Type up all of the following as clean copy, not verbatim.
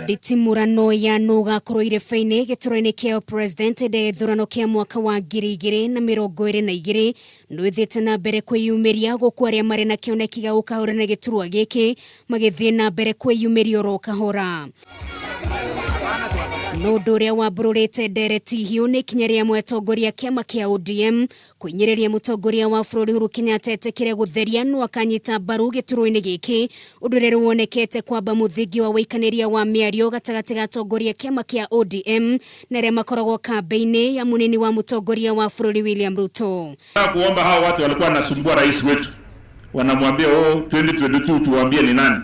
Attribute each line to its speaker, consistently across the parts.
Speaker 1: Nditimũrano ya nũ ũgakorwo irebe-inĩ gĩturwa-inĩ kĩa president hĩndĩ ya gĩthurano kĩa mwaka wa 2022 nĩũthiĩte na mbere kwĩyumĩria gũkũ arĩa marĩ na kĩoneki gĩa gũkahũrana gĩturwa gĩkĩ magĩthiĩ na mbere kwĩyumĩria oro kahora. No ũndũ ũrĩa wambũrũrĩte ndereti hiũ nĩ ikinya rĩa amwe atongoria a kĩama kĩa ODM kũhinyĩrĩria mũtongoria wa bũrũri Uhuru Kenyatta etĩkĩre gũtheria nũ akanyita mbaru gĩturwa-inĩ gĩkĩ, ũndũ ũrĩa rĩu wonekete kwamba mũthingi wa wĩikanĩria wa mĩario gatagatĩ ga atongoria a kĩama kĩa ODM na arĩa makoragwo kambĩ-inĩ ya mũnini wa mũtongoria wa bũrũri William Ruto.
Speaker 2: Nataka kuomba hao watu walikuwa wanasumbua rais wetu, wanamwambia oh, 2022 tuwaambie ni nani.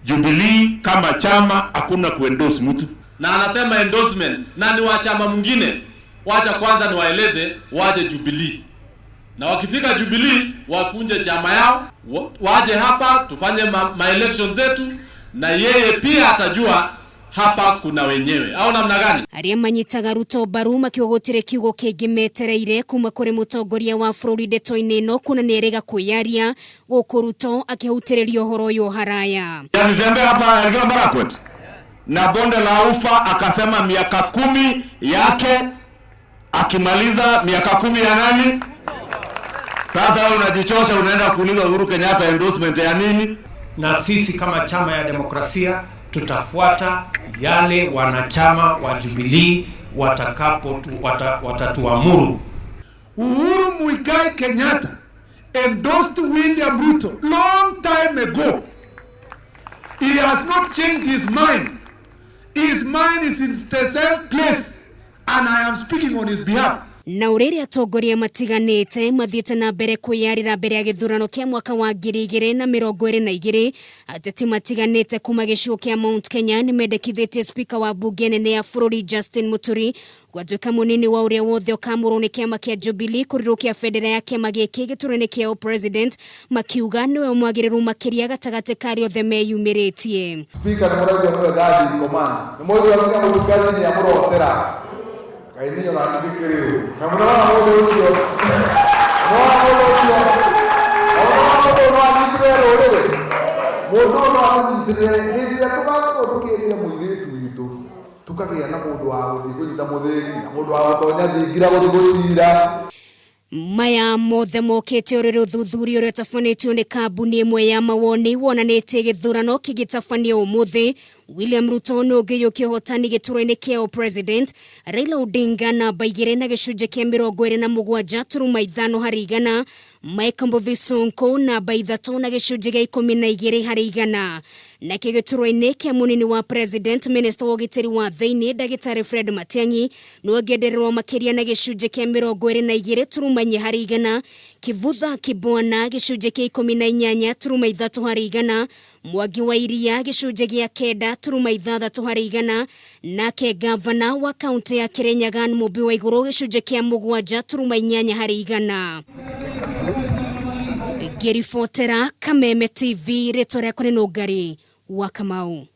Speaker 2: Jubilee kama chama hakuna kuendorse mtu.
Speaker 3: Na anasema endorsement na ni wa chama mwingine. Wacha kwanza niwaeleze waje Jubilee, na wakifika Jubilee wafunje chama yao, waje hapa tufanye ma election zetu, na yeye pia atajua hapa kuna wenyewe au namna gani?
Speaker 1: Arĩa manyitaga Ruto mbaru makiuga gũtirĩ kiugo kĩngĩ metereire kuma kũrĩ mũtongoria wa bũrũri ndeto-inĩ ĩno kuona nĩ erĩga kwĩyaria gũkũ Ruto akĩhutĩrĩria ũhoro ũyũ haraya.
Speaker 2: Alitembea hapa Elgeyo Marakwet na bonde la ufa akasema miaka 10 yake, akimaliza miaka 10 ya nani? Sasa wewe unajichosha unaenda kuuliza Uhuru Kenyatta endorsement ya nini?
Speaker 4: Na sisi kama chama ya demokrasia tutafuata yale wanachama wa Jubilee watatuamuru.
Speaker 5: Uhuru Muigai Kenyatta endorsed William Ruto long time ago. He has not changed his mind. His mind is in the same place, and I am speaking on his behalf.
Speaker 1: Na ũrĩrĩ atongoria matiganĩte mathiĩte na mbere kwĩyarĩra mbere ya gĩthurano kĩa mwaka wa 2022, ateti matiganĩte kuma gĩcigo kĩa Mount Kenya nĩmendekithĩtie speaker wa mbunge nene ya bũrũri Justin Muturi gwatuĩka mũnini wa ũrĩa wothe ũkamũrwo nĩ kĩama kĩa Jubilee kũrirũkia bendera ya kĩama gĩkĩ gĩturwa-inĩ kĩa president, makiuga nĩwe mwagĩrĩru makĩria gatagatĩ ka arĩa othe meyumĩrĩtie.
Speaker 6: Speaker nĩ mũraigua nĩwe third in command. Nĩ mũraigua nginya mũthikaji nĩ amũrotera. Ngai niĩ ona ndikĩrĩ ũ. Na mũrona mũndũ ũcio. Mũrona mũndũ ũcio. Mũrona mũndũ ũyũ no anyitĩrĩre rũrĩrĩ. Mũndũ ũyũ no atũnyitĩrĩre hĩndĩ ĩrĩa tũgakorwo tũkĩendia mũirĩtu witũ, tũkagĩa na mũndũ wa gũthiĩ kũnyita mũthĩgi na mũndũ wa gũtonya thingira gũthiĩ gũcira.
Speaker 1: Maya mothe mokĩte ũrĩrĩ ũthuthuria ũrĩa ũtabanĩtio nĩ kambuni ĩmwe ya mawoni wonanĩtie gĩthurano kĩngĩtabanio ũmũthĩ William Ruto nĩ ũngĩiyũkia ũhotani gĩturwa-inĩ kĩa president, Raila Odinga namba 2 na gĩcunjĩ kĩa 27.5 harĩ igana, Mike Mbuvi Sonko namba 3 na gĩcunjĩ gĩa 12%. Nakĩo gĩturwa-inĩ kĩa mũnini wa president, minister wa ũgitĩri wa thĩinĩ ndagĩtarĩ Fred Matiang'i nĩ ũngĩendererwo makĩria na gĩcunjĩ kĩa 22.4 harĩ igana, Kivutha Kibwana gĩcunjĩ kĩa 18.3 harĩ igana, Mwangi wa Iria gĩcunjĩ gĩa 9.6 harĩ igana, nake gavana wa kaunti ya Kirinyaga Mumbi wa Igũrũ gĩcunjĩ kĩa 7.8 harĩ igana. Ngĩribotera Kameme TV, rĩtwa rĩakwa nĩ Nũngari wa Kamau.